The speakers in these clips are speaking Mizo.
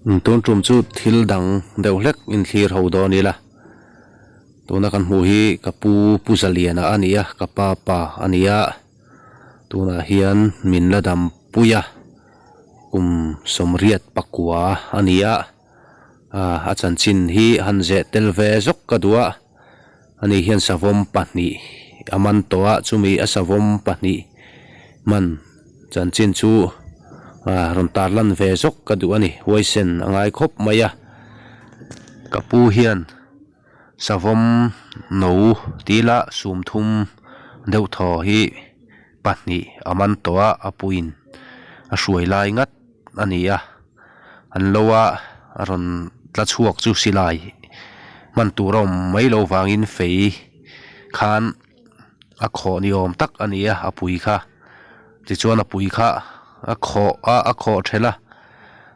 Tun tum chu thil dang deuh hlek inthlir ho dawn ila tuna kan hmuh hi ka pu Pu Zaliana a ni a ka pa pa a ni a tunah hian min la dam pui a kum sawmriat pakua a ni a a chanchin hi han zeh tel ve zawk ka duh a ani hian savawm pahnih a man tawh a chumi a savawm pahnih man chanchin chu ah rawn tar lan ve zawk ka duh a ni huaisen a ngai khawp mai a ka pu hian savawm no tila sum thum deuh thaw hi pahnih a man tawh a a puiin a hruai lai ngat a ni a an lo a a rawn tla chhuak chu silai hman tur a awm mai loh vangin fei khan a khawh ni awm tak a ni a a pui kha tichuan a pui kha a khawh a a khawh thelh a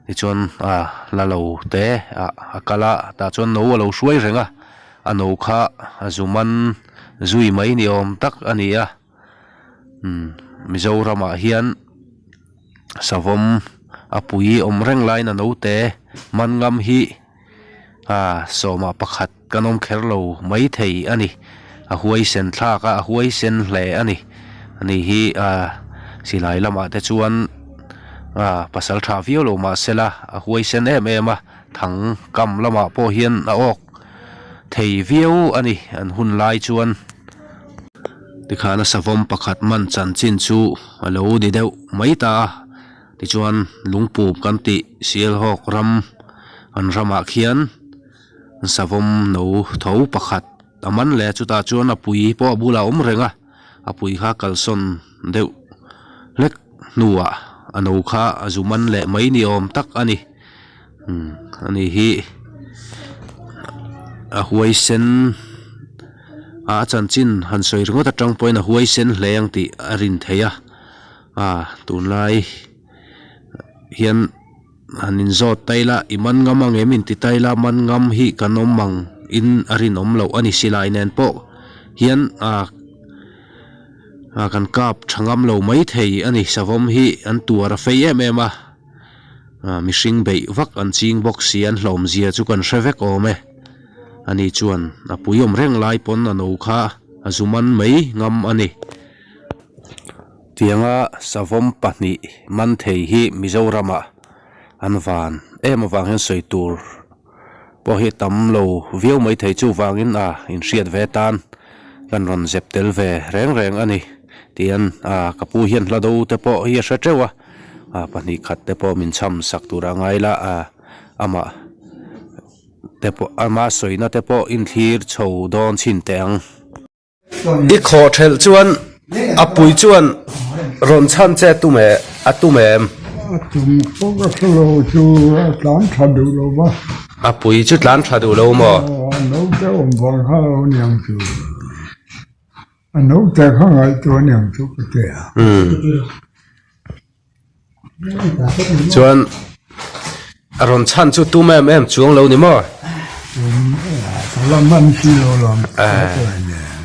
tichuan ah la lo te ah a kal a tah chuan no a lo hruai reng a a no kha a zu man zui mai ni awm tak a ni a. Umm Mizoramah hian savawm a pui awm reng laiin a naute man ngam hi ah sawma pakhat kan awm kher lo mai thei a ni a huaisen thlak a a huaisen hle a ni ani hi ah silai lamah te chuan ah pasal tha viau lo mahsela a huaisen em em a thang kam lamah pawh hian a awk thei viau a ni an hun lai chuan. Tikhan a savawm pakhat man chanchin chu a lo ni deuh mai ta a, tichuan lungpup kan tih Sialhawk ram an ramah khian savawm no tho pakhat a man leh a, chutah chuan a pui pawh a bulah a awm reng a, a pui kha kalsawn deuh hlek hnuah a no kha a zu man leh mai ni awm tak a ni, umm ani hi a huaisen. A chanchin han sawi ringawt atang pawhin a huaisen hle ang tih a rin theih a ah tunlai hian han inzawt ta ila i man ngam ang em inti ta ila man ngam hi kan awm ang in a rinawm loh a ni silai nen pawh hian ah ah kan kap tha ngam lo mai thei a ni savawm hi an tuar a fei em em a ah mihring beih vak an ching bawk si an hlawm zia chu kan hre vek awm e. Ani chuan a pui awm reng lai pawn a no kha a zu man mai ngam a ni. Tianga savawm pahnih man thei hi Mizoramah an van em avang hian sawi tur pawh hi a tam lo viau mai thei chuvangin a inhriat ve tan kan rawn zep tel ve reng reng a ni tihian a ka pu hian hla do te pawh hi a hre teuh a, a pahnih khat te pawh min cham sak tur a ngai la a amah. te pawh ama sawina te pawh inthlir chho dawn chhin teh ang. I khawh thelh chuan a pui chuan rawn chhan che tum e a tum em? A tum pawh ka hre lo chu a tlan tha duh lo va. A pui chu tlan tha duh lo maw? Aw a naute awm vang kha lo niang chu. A naute kha ngaihtuah niang chu ka ti a. Chuan a rawn chhan chu tum em em chuang lo ni maw?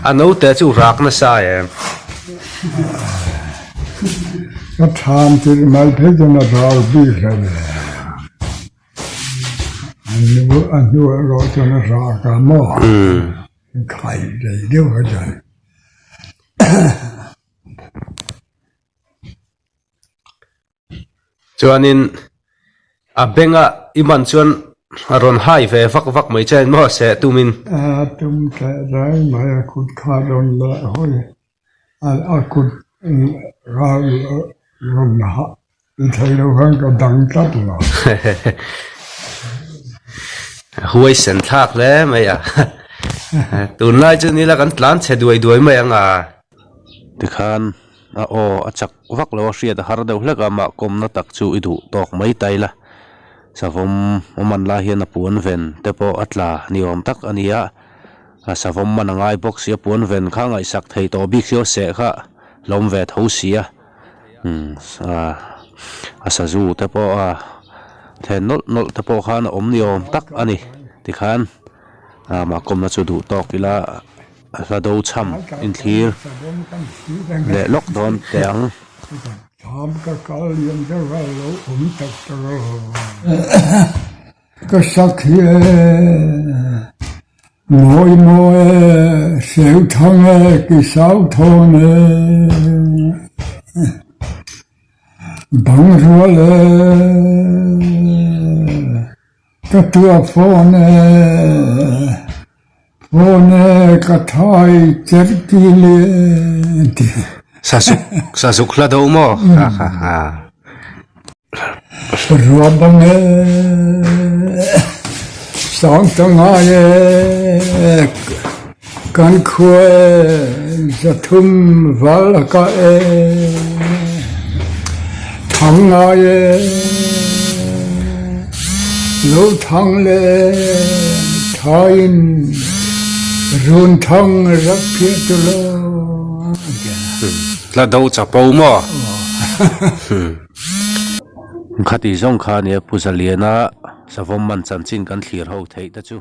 A naute chu rak nasa em? Ka than tirh mai phei chuan a ral bik hlauh le. A hnu erawh chuan a rak a maw? Khai rei deuh a chuan. Chuanin a benga i man chuan a rawn hai ve vak vak mai che maw seh tumin. A tum teh reng mai a kut kha rawn leh hawi a kut rawn hah thei lo khan ka dang tlat lo. Huaisen thlak hle mai a tunlai chu nila kan tlan chhe duai duai mai ang a. Tikhan a aw a chak vak lo a hriat a har deuh hlek a mah kawmna tak chu i duh tawk mai ta ila savawm awm an lai hian a puan ven te pawh a tla ni awm tak a ni a a savawm man a ngai bawk si a puan ven kha ngaihsak thei tawh bik si aw seh kha hlawm ve tho si a umm a sazu te pawh a then nawlh nawlh te pawh khan a awm ni awm tak a ni tikhan a mah kawmna chu duh tawk ila. A hla do chham inthlir leh lawk dawn teh ang. Ka sak hi e, mawi mawi e, seu thang e, ki sau thawn e, bang rual e, ka tua fawn e, fawn e, ka thai cherkil e, ti. Sazuk, sazuk hla do maw? Ha ha ha. Rua bang e, sang ta ngai e, kan khua e, zathum val a kah e, thang ngai e, lo thang le thai in run thang rak phiah tu lo. Hla do chapo maw? Khati zawng kha nia Pu Zaliana savawm man chanchin kan thlir ho theih te chu.